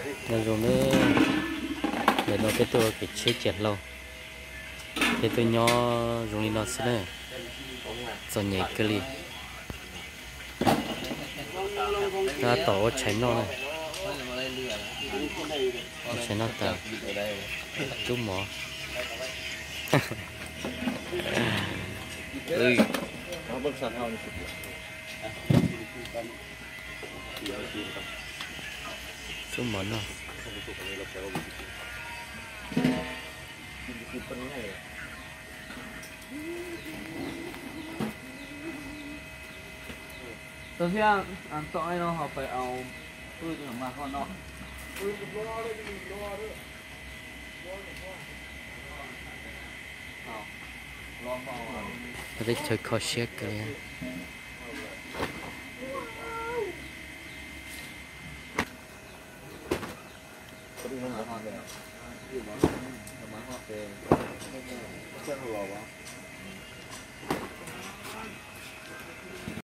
Nyob zoo nawb, ntawm no peb tuaj ua kev tsheb ciam hlau, peb tuaj nyob zoo li no xwb na, txom nyem kawg li. Tab tom ua tshais noj na, ua tshais noj tas, rub mov. Rub mov noj. Tau thiab, txoj no ho pais au, wb mam ho noj. Teb chaws kho siab kawg li.